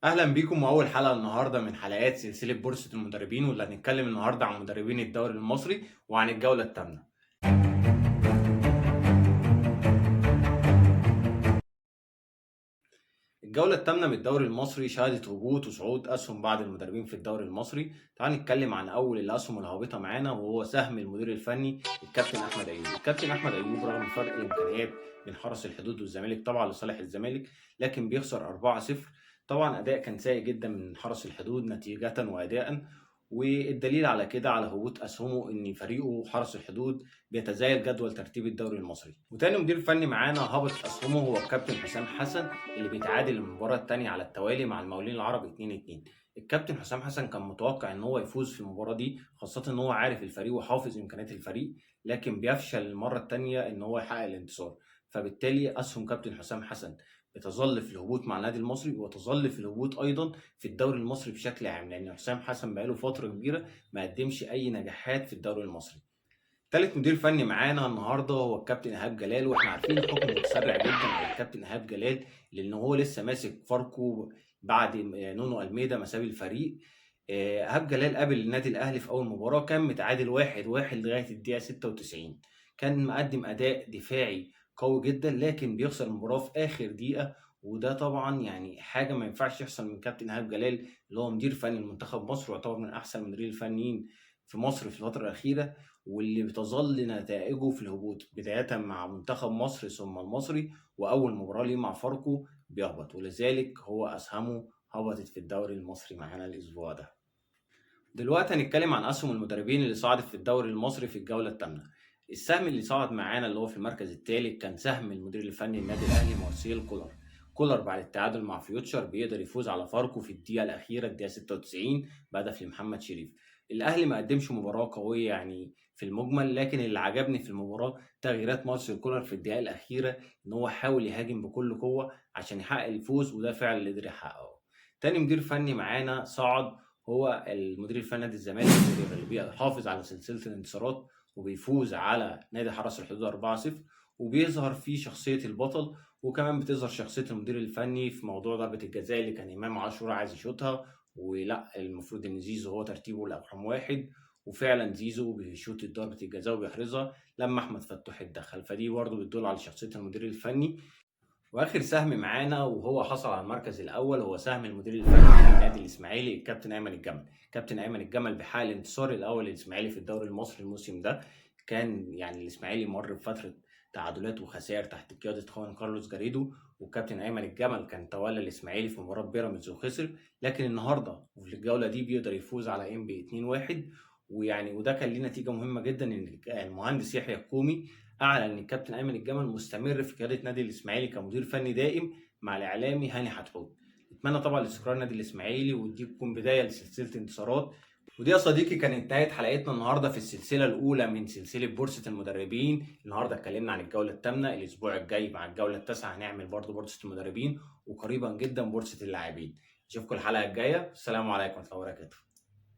اهلا بيكم، واول حلقة النهارده من حلقات سلسلة بورصة المدربين، واللي هنتكلم النهارده عن مدربين الدوري المصري وعن الجولة الثامنة. الجولة الثامنة من الدوري المصري شهدت هبوط وصعود اسهم بعض المدربين في الدوري المصري. تعال نتكلم عن اول الاسهم الهابطه معانا، وهو سهم المدير الفني الكابتن احمد ايوب. الكابتن احمد ايوب رغم فرق الامكانيات بين حرس الحدود والزمالك طبعا لصالح الزمالك، لكن بيخسر 4-0. طبعا اداء كان سيء جدا من حرس الحدود نتيجة واداء، والدليل على كده على هبوط اسهمه ان فريقه حرس الحدود بيتزايد جدول ترتيب الدوري المصري. وتاني مدير فني معانا هبط اسهمه هو الكابتن حسام حسن، اللي بيتعادل المباراة الثانية على التوالي مع المقاولين العرب 2-2. الكابتن حسام حسن كان متوقع ان هو يفوز في المباراة دي، خاصة ان هو عارف الفريق وحافظ امكانيات الفريق، لكن بيفشل المرة الثانية ان هو يحقق الانتصار. فبالتالي اسهم كابتن حسام حسن بتظل في الهبوط مع النادي المصري، وتظل في الهبوط ايضا في الدوري المصري بشكل عام، لان حسام حسن بقاله فترة كبيرة ما قدمش اي نجاحات في الدوري المصري. تالت مدير فني معانا النهارده هو الكابتن ايهاب جلال، واحنا عارفين الحكم متسرع جدا على الكابتن ايهاب جلال، لان هو لسه ماسك فاركو بعد نونو الميدا ما ساب الفريق. ايهاب جلال قابل النادي الاهلي في اول مباراة كان متعادل 1-1 لغاية الدقيقة 96، كان مقدم اداء دفاعي قوي جدا، لكن بيخسر المباراة في اخر دقيقة. وده طبعا يعني حاجة ما ينفعش يحصل من كابتن ايهاب جلال، اللي هو مدير فني لمنتخب مصر ويعتبر من احسن المديرين الفنيين في مصر في الفترة الاخيرة، واللي بتظل نتائجه في الهبوط بداية مع منتخب مصر ثم المصري، وأول مباراة ليه مع فاركو بيهبط، ولذلك هو أسهمه هبطت في الدوري المصري معانا الأسبوع ده. دلوقتي هنتكلم عن أسهم المدربين اللي صعدت في الدوري المصري في الجولة الثامنة. السهم اللي صعد معانا اللي هو في المركز الثالث كان سهم المدير الفني النادي الأهلي مارسيل كولر. كولر بعد التعادل مع فيوتشر بيقدر يفوز على فاركو في الدقيقة الأخيرة الدقيقة 96 بهدف لمحمد شريف. الأهلي ما قدمش مباراة قوية يعني في المجمل، لكن اللي عجبني في المباراة تغييرات مارسيل كولر في الدقائق الأخيرة، إن هو حاول يهاجم بكل قوة عشان يحقق الفوز، وده فعلا اللي قدر يحققه. تاني مدير فني معانا صعد هو المدير الفني نادي الزمالك اللي بيحافظ على سلسلة الانتصارات وبيفوز على نادي حرس الحدود 4-0، وبيظهر فيه شخصية البطل، وكمان بتظهر شخصية المدير الفني في موضوع ضربة الجزاء اللي كان إمام عاشور عايز يشوطها، ولا المفروض إن زيزو هو ترتيبه الأرقام 1، وفعلا زيزو بيشوط ضربة الجزاء وبيحرزها لما أحمد فتوح اتدخل، فدي برضه بتدل على شخصية المدير الفني. واخر سهم معانا وهو حصل على المركز الاول هو سهم المدير الفني للنادي الاسماعيلي الكابتن ايمن الجمل. كابتن ايمن الجمل بحقق الانتصار الاول للاسماعيلي في الدوري المصري الموسم ده. كان يعني الاسماعيلي مر بفترة تعادلات وخسائر تحت قيادة خوان كارلوس جاريدو، والكابتن ايمن الجمل كان تولى الاسماعيلي في مباراة بيراميدز وخسر، لكن النهارده وفي الجولة دي بيقدر يفوز على انبي 2-1. ويعني وده كان ليه نتيجة مهمة جدا، ان المهندس يحيى الكومي اعلن ان الكابتن ايمن الجمل مستمر في قيادة نادي الاسماعيلي كمدير فني دائم مع الاعلامي هاني حتحوت. اتمنى طبعا لاستقرار نادي الاسماعيلي، ودي تكون بداية لسلسلة انتصارات. ودي يا صديقي كانت نهاية حلقتنا النهارده في السلسلة الاولى من سلسلة بورصة المدربين. النهارده اتكلمنا عن الجولة الثامنة، الاسبوع الجاي مع الجولة التاسعة هنعمل برضه بورصة المدربين، وقريبا جدا بورصة اللاعبين. اشوفكم الحلقة الجاية، السلام عليكم ورحمة الله وبركاته.